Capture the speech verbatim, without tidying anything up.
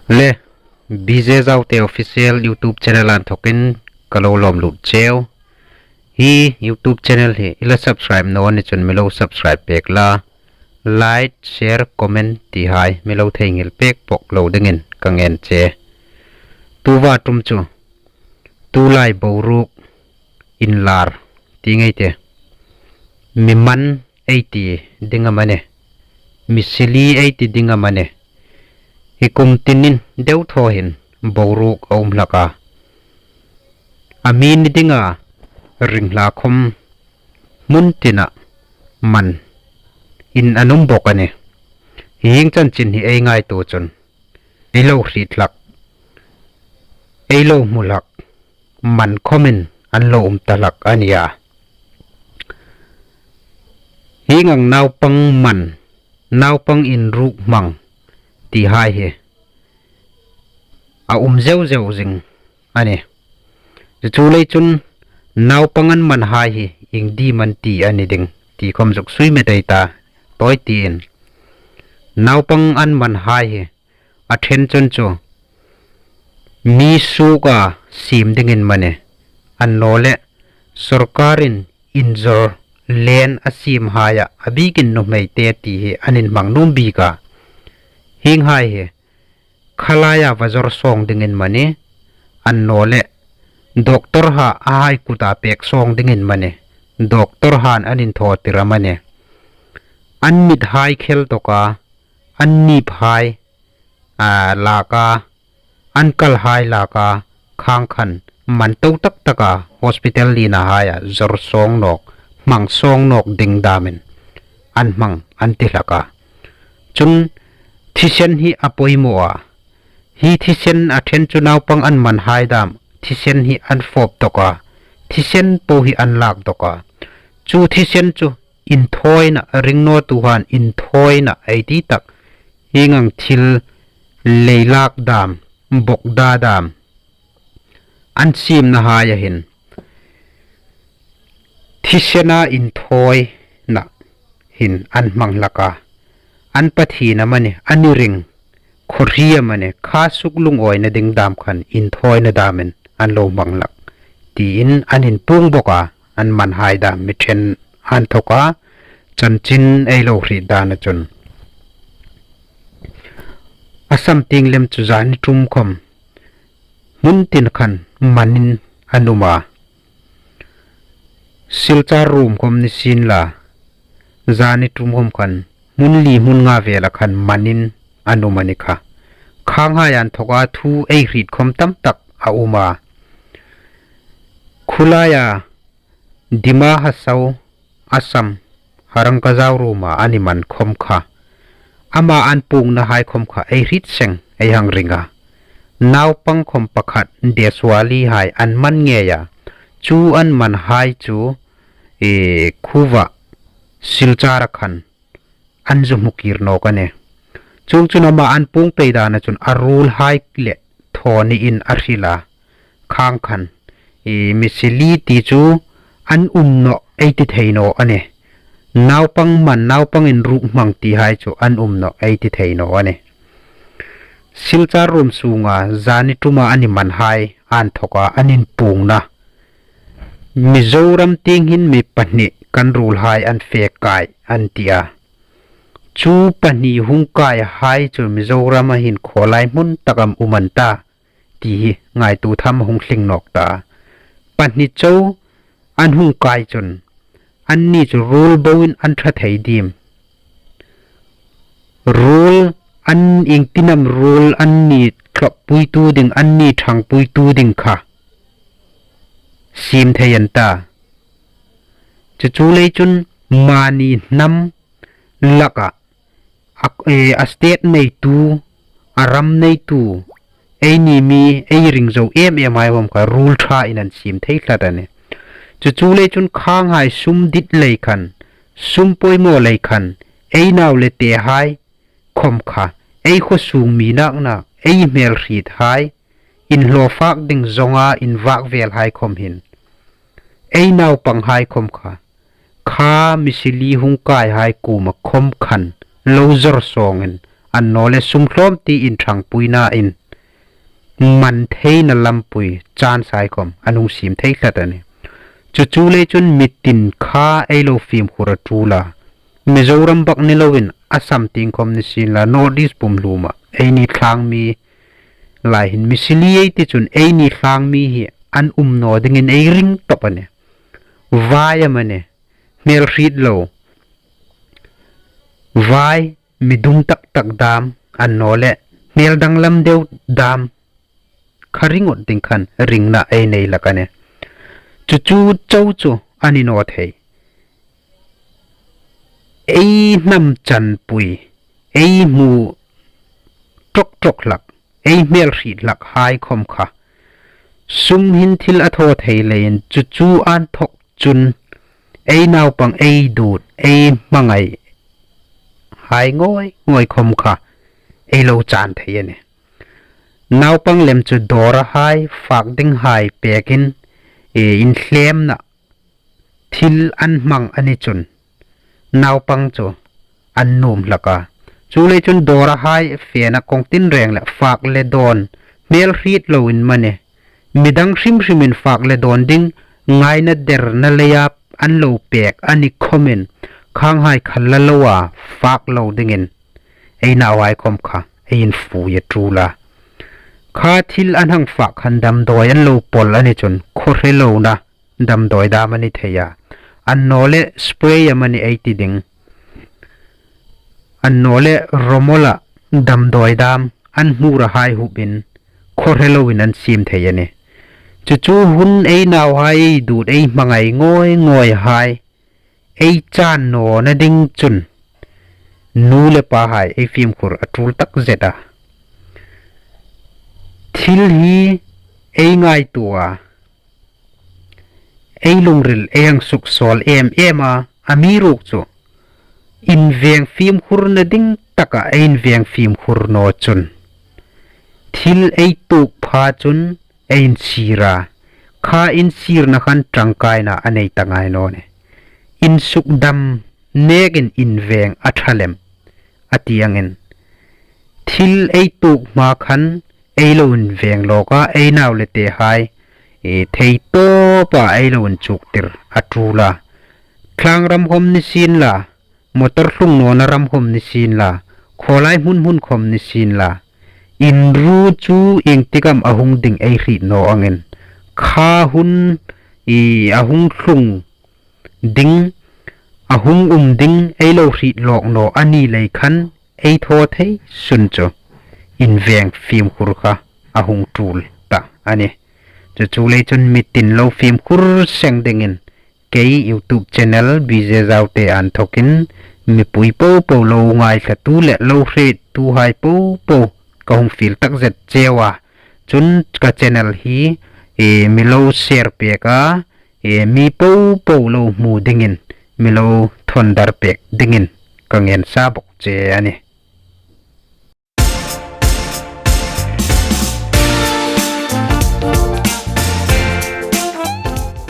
Le, B J Zaute Official YouTube channel a inthokin ka lo lawm lut cheu. Hi YouTube channel hi i la subscribe naw ni chun mi lo subscribe pek la. Like, share, comment ti hai mi lo theinghil pek bawk lo dingin ka ngen che. Tuta ṭum chu, tulai boruok inlar ti ngei te. Mi man ei ti ding am a nih. Mi sili ei ti ding am a nih. Hi kum tinin deuthaw hin boruok a um hlak a. A mi ni dinga ring hla khom hmun tina man in an um bawk a nih. Hieng chanchin hi ei ngaituo chun, ei lo hriet hlak, ei lo hmu hlak, man khomin an lo um ta hlak a nih a. Hieng ang naupang man, naupang inruk hmang ti hai hi a um zeu zeu zing a nih. Chu chu lei chun naupang an man hai hi ieng ding am an ti a ni ding ti khom zuk sui met ei ta, tawi tiin. Naupang an man hai hi a ṭhen chun chu mi suoka siem dingin am a nih, annawleh sawrkarin inzawr len a siem haia a bikin nuhmei te ti hi an inhmang nuom bik a. Hieng hai hi khalaia va zawr sawng dingin am a nih, annawleh doctor hai a hai kuta pek sawng dingin am a nih, doctor han an inthaw tir am a nih. An mit hai khel tawka, an nip hai, a, laka, an kal hai laka, khang khan man to tak taka hospital lina haia zawr sawng nawk, hmang sawng nawk ding damin an hmang an ti hlak a. Chun thisen hi a poimaw a. Hi thisen a ṭhen chu naupang an man hai dam, thisen hi an fawp tawk a, thisen po hi an lak tawk a. Chu thisen chu inthawina, ringnawtuhan inthawina ei ti tak, hieng ang thil leilak dam, bawkda dam an siemna haia hin thisena inthawina hin an hmang hlak a. An Pathien am a nih, an i ring khawhri am a nih, kha suk lungawina ding dam khan inthawina damin an lo hmang hlak, tiin an inpuong bawk a, an man hai dam mi ṭhen an thawk a, chanchin ei lo hriet dana chun. Assam tieng lem chu zani ṭum khom hmun tin khan manin an um a. Silchar ruom khom ni sien la, zani ṭum khom khan hmun li hmun nga vela khan manin an um a ni kha. Khang hai an thawka thu ei hriet khom tam tak a um a. Khulaia Dima Hasao, Assam, Harangajao ruoma an man khom kha, ama an puongna hai khom kha ei hriet seng ei hang ring a. Naupang khom pakhat Deswali hai an man ngei a. Chu an man hai chu, e, khuova Silchara khan an zu hmu kir nawk a nih. Chuong chun ama an puong pei dana chun a ruol hai le thaw niin a hril a. Khang khan, e, mi sili ti chu an um nawh ei ti thei naw a nih. Naupang man, naupang inruk hmang ti hai chu an um nawh ei ti thei naw a nih. Silchar ruom sunga zani ṭuma an man hai an thawka an inpuongna Mizoram tieng hin mi pahni kan ruol hai an fe kai an ti a. Chu pahni hung kai hai chu Mizorama hin khawlai hmun tak am um an ta ti hi ngaituo tham hung tling nawk ta. Pahni chau an hung kai chun anni chu ruol boin an ṭha thei dim? Ruol an iengtin am ruol anni tlawmpuitu ding, anni ṭhangpuitu ding kha siem thei an ta. Chu chu lei chun mani hnam laka a, e, a state neitu, a ram neitu, eini mi ei ring zo em em hai khom kha ruol ṭhain an siem thei tlat a nih. Chu chu lei chun khang hai sum dit lei khan, sum poimaw lei khan, ei nau le te hai khom kha, ei khaw sung mi nak nak, ei hmel hriet hai, inhlawfak ding zonga invak vel hai khom hin, ei naupang hai khom kha, kha mi sili hung kai hai kuoma khom khan lo zawr sawngin Annawleh sum hlawm ti inṭhangpuina in man theina lampui chance hai khawm an hung siem thei tlat a nih. Chu chu lei chun mi tin kha ei lo fimkhur a ṭul a. Mizoram bak ni loin Assam tieng khawm ni sien la, North East pum hluma eini thlang mi lai hin mi sili ei ti chun eini thlang mi hi an um naw dingin ei ring tawp a nih. Vai amanih, hmel hriet lo vai, mi dum tak tak dam, annawleh hmel danglam deu dam kha ringawt ding khan ringna ei nei hlak a nih. Chu chu chau chu a ni naw thei. Ei hnam chanpui, ei hmu ṭawk ṭawk hlak, ei hmel hriet hlak hai khawm kha sum hin thil a thaw thei leiin chu chu an thawk chun ei naupang, ei dut, ei hmangai hai ngawi ngawi khawm kha ei lo chan thei a nih. Naupang lem chu dawra hai, fak ding hai pekin, e, inhlemna thil an hmang a ni chun naupang chu an nuom hlak a. Chu lei chun dawra hai fena kawng tinreng le fak le dawn hmel hriet loin amanih, midang hrim hrimin fak le dawn ding ngaina derna leia an lo pek a ni khawmin, khang hai kha la lo a, fak lo dingin ei nau hai khawm kha ei infui a ṭul a. Kha thil an hang fak khan damdawi an lo pawl a ni chun khaw hre lona damdawi dam a ni thei a. Annawleh spray amanih ei ti ding, annawleh romola damdawi dam an hmura hai hupin khaw hre loin an siem thei a nih. Chu chu hun ei nau hai, ei dut, ei hmangai ngawi ngawi hai ei chan nawna ding chun nu le pa hai ei fimkhur a ṭul tak zet a. Thil hi ei ngaituo a, ei lungril ei hang suksawl em em a, amiruokchu inveng fimkhurna ding taka ei inveng fimkhur naw chun thil ei tuok pha chun ei insir a, kha insirna khan ṭangkaina a nei ta ngai naw nih. Insukdam nekin inveng a ṭha lem a ti angin, thil ei tuok hma khan ei lo inveng lawk a, ei nau le te hai, e, thei tawpa ei lo inchuktir a ṭul a. Thlang ram khawm ni sien la, motor tlung nawna ram khawm ni sien la, khawlai hmun hmun khawm ni sien la, inru chu iengtik am a hung ding ei hriet naw angin, kha hun, e, a hung tlung ding, a hung um ding ei lo hriet lawk naw a ni lei khan ei thaw thei sun chu inveng fimkhur kha a hung ṭul ta a nih. Chu chu lei chun mi tin lo fimkhur seng dingin kei YouTube channel B J Zaute inthawkin mipui popo, lo ngaithlatu le lo hriettuhai popo ka hung fiel tak zet cheu a. Chun ka channel hi, e, mi lo share pek a, e, mi popo lo hmu dingin, mi lo thawndar pek dingin ka ngen sa bawk che a nih.